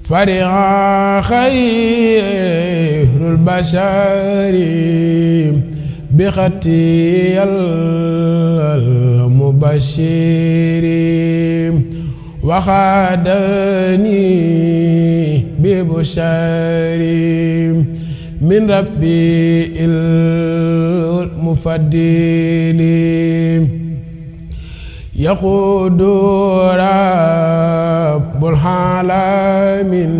فرح خير البشر بختي المبشر وخادني ببشر من ربي المفضل يقود رب العالمين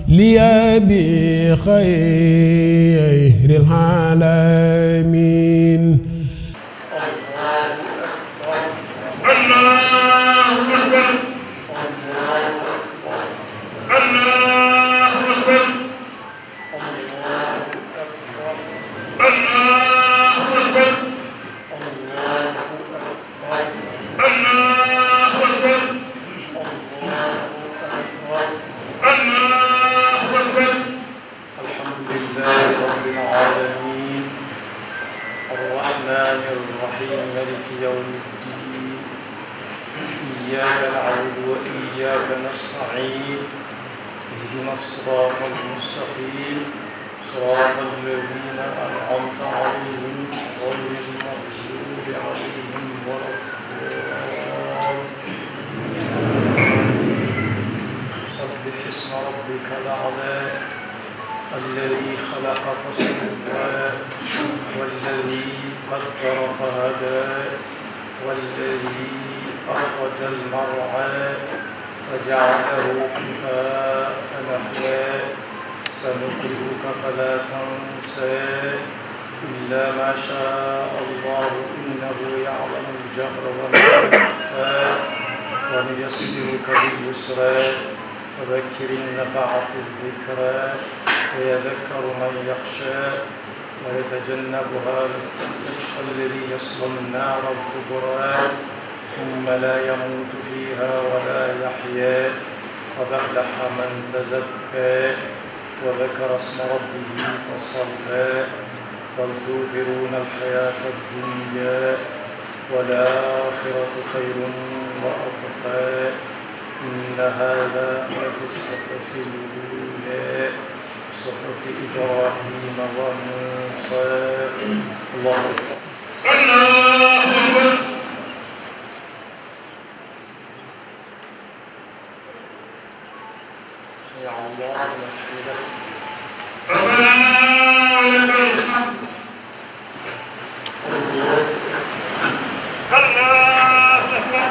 لي بخير العالمين. إياك نعبد وإياك نستعين اهدنا الصراط المستقيم صراط الذين أنعمت عليهم غير المغضوب عليهم ولا الضالين. سبح اسم ربك الأعلى الذي خلق فسوى والذي قدر فهدى والذي أخرج المرعى فجعله كفاء نحوا سنقرئك فلا تنسى إلا ما شاء الله إنه يعلم الجهر وما يخفى ونيسرك باليسرى فذكر النفعة الذكرى فيذكر من يخشى ويتجنبها الأشقى الذي يصلى النار الكبرى ثم لا يموت فيها ولا يحيا قد أفلح من تزكى وذكر اسم ربه فصلى بل تؤثرون الحياة الدنيا والآخرة خير وأبقى إن هذا لفي الصحف الأولى صحف إبراهيم وموسى. الله أكبر. الله أكبر. سمع الله لمن حمده. ربنا ولك الحمد. الله أكبر.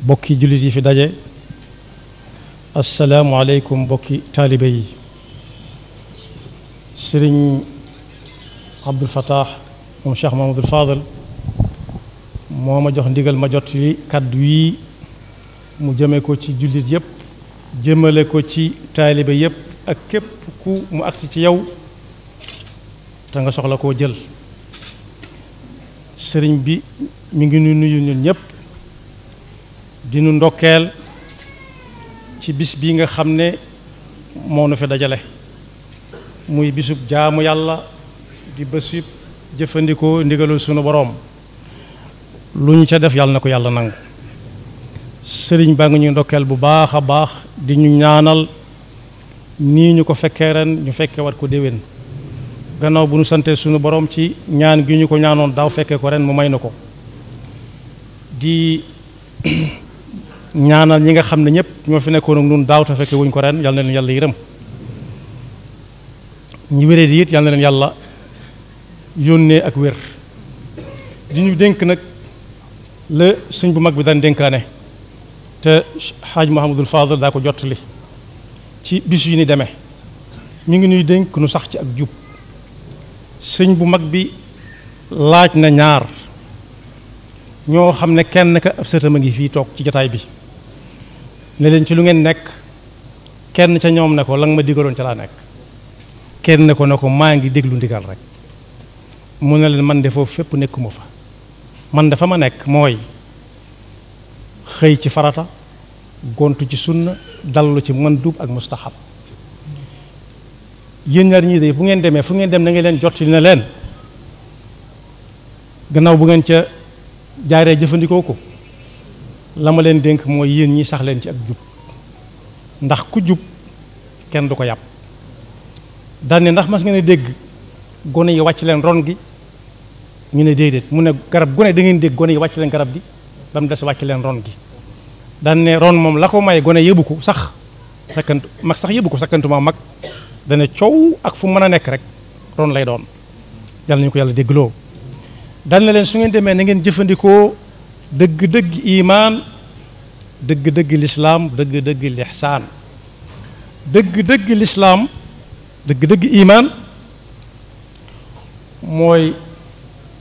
bokki jullit yi fi daje asalaamualeykum bokki taalibe yi. sëriñ Abdul Fattah moom Cheikh Mahamadul Fadal moo ma jox ndigal ma jot yi kàddu yi mu jëme ko ci jullit yépp jëmale ko ci taalibe yépp ak képp ku mu agsi ci yow te nga soxla koo jël. sëriñ bi mi ngi nuyu ñun ñëpp di nu ndokkeel ci bis bi nga xam ne moo nu fi dajale muy bisub jaamu yàlla di bésub jëfandikoo ndigalul sunu boroom lu ñu ca def yàlla na ko yàlla nangu. sëriñ baa ngi ñuy ndokkeel bu baax a baax di ñu ñaanal nii ñu ko fekkee ren ñu fekkee war ko déwén gannaaw bu nu santee sunu borom ci ñaan gi ñu ko ñaanoon daaw fekkee ko ren mu may na ko. di ñaanal ñi nga xam ne ñëpp ñoo fi nekkoon ak ñun daaw te fekkee wuñ ko ren yal na leen yàlla yërëm ñi wéree di it yal na leen yàlla yónnee ak wér. di ñu dénk nag la sëñ bu mag bi daan dénkaane te xaaj Mahamadul Fadal daa ko jottali ci bis yu ni demee ñu ngi ñuy dénk nu sax ci ak jub. sëñ bu mag bi laaj na ñaar ñoo xam ne kenn ka ab sëtam a ngi fii toog ci jataay bi ne leen ci lu ngeen nekk. kenn ca ñoom ne ko la nga ma digaloon ca laa nekk. kenn ne ko maa ngi déglu ndigal rek. mu ne leen man de foofu fépp nekkuma fa. man dafa ma nekk mooy xëy ci farata gontu ci sunna dallu ci mandub ak mustahab yéen ñaar ñii de bu ngeen demee fu ngeen dem na ngeen leen jot na leen gannaaw bu ngeen ca jaaree jëfandikoo ko la ma leen dénk mooy yéen ñi sax leen ci ak jub ndax ku jub kenn du ko yàpp daan ne ndax mas ngeen a dégg gone yi wàcc leen ron gi ñu ne déedéet mu ne garab gone da ngeen dégg gone yi wàcc leen garab gi ba mu des wàcc leen ron gi daan ne ron moom la ko may gone yëbu ko sax sakkantu mag sax yëbu ko sakkantuma mag dana coow ak fu mën a nekk rek ron lay doon yàlla nañu ko yàlla déggloo daan na leen su ngeen demee na ngeen jëfandikoo dëgg-dëgg imaan dëgg-dëgg lislaam dëgg-dëgg lixsaan dëgg-dëgg lislaam dëgg-dëgg imaan mooy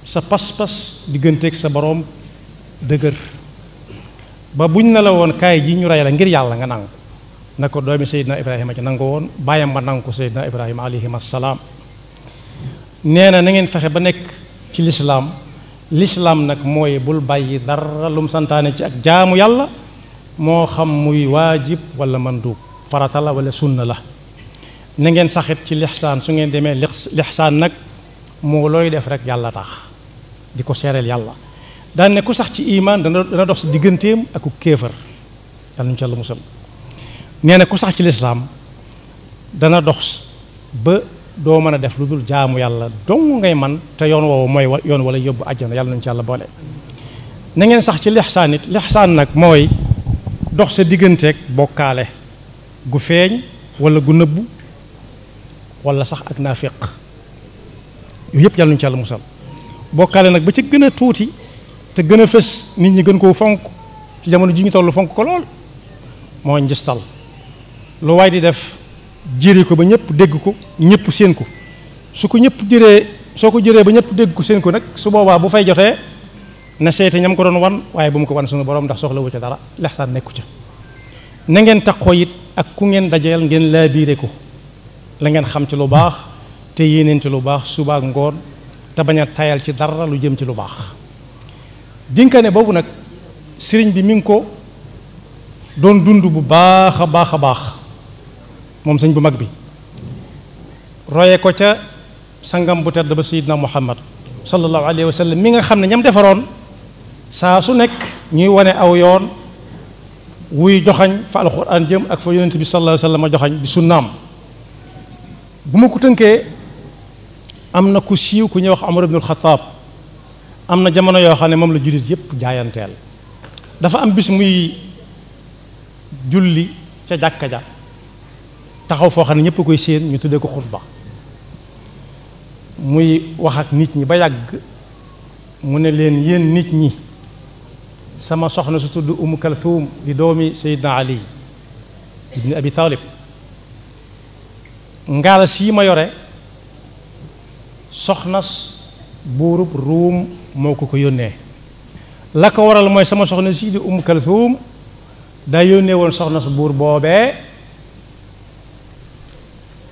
sa pas-pas digganteeg sa boroom dëgër ba buñ ne la woon kaay ji ñu rey la ngir yàlla nga nangu na ko doomi Seydina Ibrahima ci nangu woon bàyyam ba nangu ko Seydina Ibrahima alayhim assalaam nee na ngeen fexe ba nekk ci lislaam lislaam nag mooy bul bàyyi dara lum santaane ci ak jaamu yàlla moo xam muy waajib wala mandub farata la wala sunna la na ngeen saxit ci lixsaan su ngeen demee lixsaan nag moo looy def rek yàlla tax di ko seereel yàlla daan ne ku sax ci imaan dana dox si digganteem ak ku kéefër yàlla ñu ci yàlla musal nee na ku sax ci lislaam dana dox ba doo mën a def lu dul jaamu yàlla dong ngay man te yoon woowu mooy yoon wala yóbbu àjjana yàlla nañu ci yàlla boole na ngeen sax ci lixsaan it lixsaan nag mooy dox sa digganteeg bokkaale gu feeñ wala gu nëbbu wala sax ak naafiq yooyu yëpp yàlla nañu ci yàlla musal bokkaale nag ba ci gën a tuuti te gën a fës nit ñi gën koo fonk ci jamono ji ñu toll fonk ko lool moo njistal lu waay di def jëri ko ba ñëpp dégg ko ñëpp séen ko su ko ñëpp jëree soo ko jëree ba ñëpp dégg ko séen ko nag su boobaa bu fay jotee na seete ñam ko doon wan waaye bu mu ko wan suñu borom ndax soxla wu ca dara lexsaan nekku ca na ngeen taqoo it ak ku ngeen dajeel ngeen laabiire ko la ngeen xam ci lu baax te yéeneen ci lu baax suba ak ngoon te bañ a tayal ci dara lu jëm ci lu baax dénkaane boobu nag sëriñ bi mi ngi ko doon dund bu baax a baax a baax moom sëñ bu mag bi roye ko ca sangam bu tedd ba sayidna muhammad sallallahu alayhi wa sallam mi nga xam ne ñam defaroon saa su nekk ñuy wane aw yoon wuy joxañ fa alquran jëm ak fa yonent bi sallallahu alayhi wa sallam a joxañ bi sunnaam bu ma ko tënkee am na ku siiw ku ñuy wax Umar ibnul Xataab am na jamono yoo xam ne moom la jullit yépp jaayanteel dafa am bis muy julli ca jàkka ja taxaw foo xam ne ñëpp koy séen ñu tuddee ko xutba muy wax ak nit ñi ba yàgg mu ne leen yéen nit ñi sama soxna su tudd Umm Kalthum di doomi Seydina Ali ibni Abi Talib ngaala sii ma yore soxnas buurub Ruum moo ko yónnee la ko waral mooy sama soxna sii di Umm Kalthum daa yónnee woon soxna su buur boobee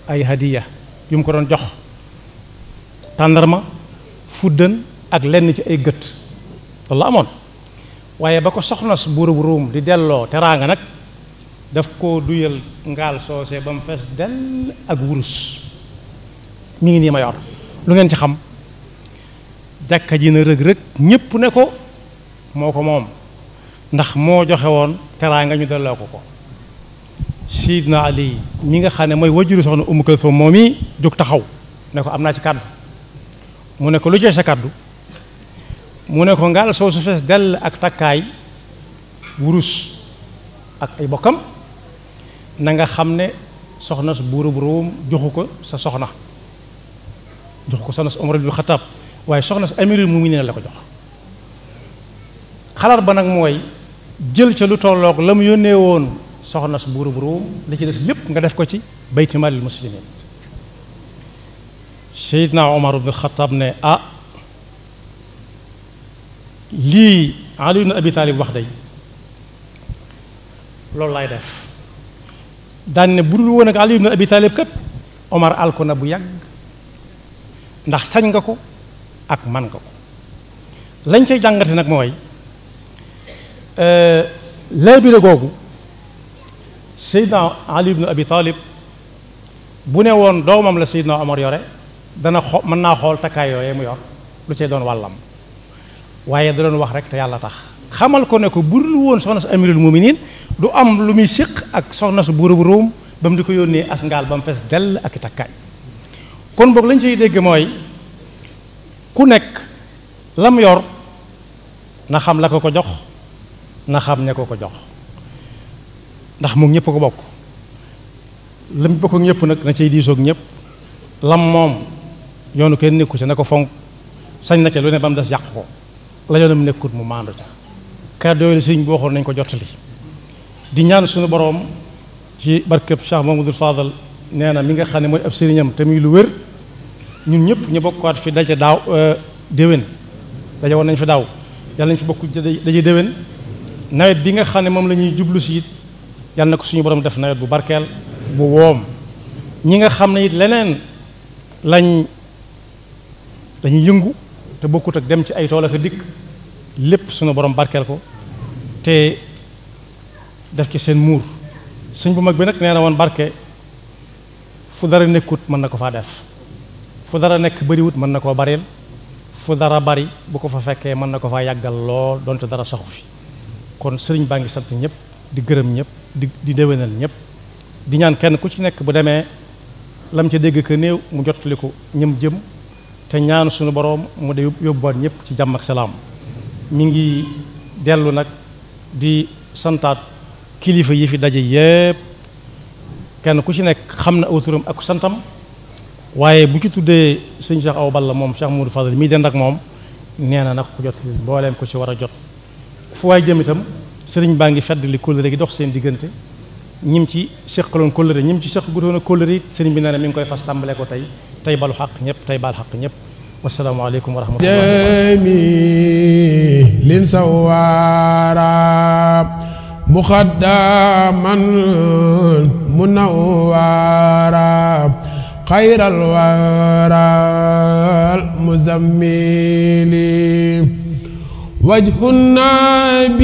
ay hadiya yu mu ko doon jox tàndarma fuddën ak lenn ci ay gët loolu la amoon waaye ba ko soxna su buurub Ruum di delloo teraanga nag daf koo duyal ngaal soosé ba mu fees dell ak wurus mi ngi nii ma yor lu ngeen ci xam jàkka ji na rëg-rëg ñépp ne ko moo ko moom ndax moo joxe woon teraanga ñu delloo ko Sidna Ali mi nga xam ne mooy wajuru soxna Umm Kalthum moom i jóg taxaw ne ko am naa ci kàddu mu ne ko lu ci sa kàddu mu ne ko ngaal soo su fees dell ak takkaay wurus ak ay bokkam na nga xam ne soxna su buurub Ruum joxu ko sa soxna joxu ko soxna su Umar ibn Xattaab waaye soxna su amirul mu'miniin la ko jox xalaat ba nag mooy jël ca lu tolloog la mu yónnee woon soxna su buurub Ruum li ci des lépp nga def ko ci bayti maalil muslimiin Seydina Umar ibn Xattaab ne lii Ali ibn Abi Talib wax day loolu laay def daan ne bu dul woon ak Ali ibn Abi Talib kat Omar alko na bu yàgg ndax sañ nga ko ak man nga ko lañ cay jàngate nag mooy laabire googu Seydina Ali ibn Abi Talib bu ne woon doomam la Seydina Omar yore dana mën naa xool takkaay yooyee mu yor lu cay doon wàllam waaye da doon wax rek te yàlla tax xamal ko ne ko bu dul woon soxna su amirul muminin du am lu muy séq ak soxna su buuru bu Róom ba mu di ko yónnee as ngaal ba mu fees dell ak i takkaay kon boog lañ ciy dégg mooy ku nekk lam yor na xam la ko ko jox na xam ne ko ko jox ndax moom ñëpp ko bokk lam bokk ak ñëpp nag na cay diisoog ñëpp lam moom yoonu kenn nekku ci na ko fonk sañ na ca lu ne ba mu des yàq ko la yoonam nekkut mu maandu ca kàddu yooyu sëriñ bi waxoon nañ ko jottali di ñaan suñu boroom ci barkeb Cheikh Mamadou Fadal nee na mi nga xam ne mooy ab sëriñam te muy lu wér ñun ñëpp ñu bokkaat fi daje daaw déwén daje woon nañ fi daaw yàlla nañ fi bokk daje déwén nawet bi nga xam ne moom la ñuy jublu si it yàlla na ko suñu borom def nawet bu barkeel bu woom ñi nga xam ne it leneen lañuy yëngu te bokkut ak dem ci ay tool ak dikk lépp suñu borom barkeel ko te def ci seen muur sëñ bu mag bi nag nee na woon barke fu dara nekkut mën na ko faa def fu dara nekk bariwut mën na koo baril fu dara bari bu ko fa fekkee mën na ko faa yàggal lool donte dara saxu fi kon sëriñ baa ngi sant ñëpp di gërëm ñëpp di déwénal ñëpp di ñaan kenn ku ci nekk bu demee lam ca dégg ka néew mu jottali ko ñëm jëm te ñaan suñu boroom mu de yóbbuwaat ñëpp ci jàmm ak salaam mi ngi dellu nag di santaat kilifa yi fi daje yépp kenn ku ci nekk xam na aw turam ak santam waaye bu ci tuddee sëñ Cheikh Awa Balla moom Cheikh Mamadou Fadal mii dend ak moom nee na nag ku jot mbooleem ko ci war a jot fu waay jëm itam sëriñ baa ngi feddali kóllëre gi dox seen diggante ñim ci seqaloon kóllëre ñim ci seq gutoon a kóllëre it sëriñ bi nee na mi ngi koy fas tàmbalee ko tey balu xaq ñëpp tey baal xaq ñëpp wasalaamaaleykum wa rahmatullahi jamilin sawara muxaddaman munawwara xayral waral muzammili wajhu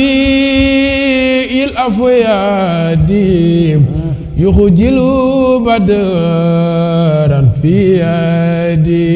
nabil afyadi yuxjilu badran fi yadi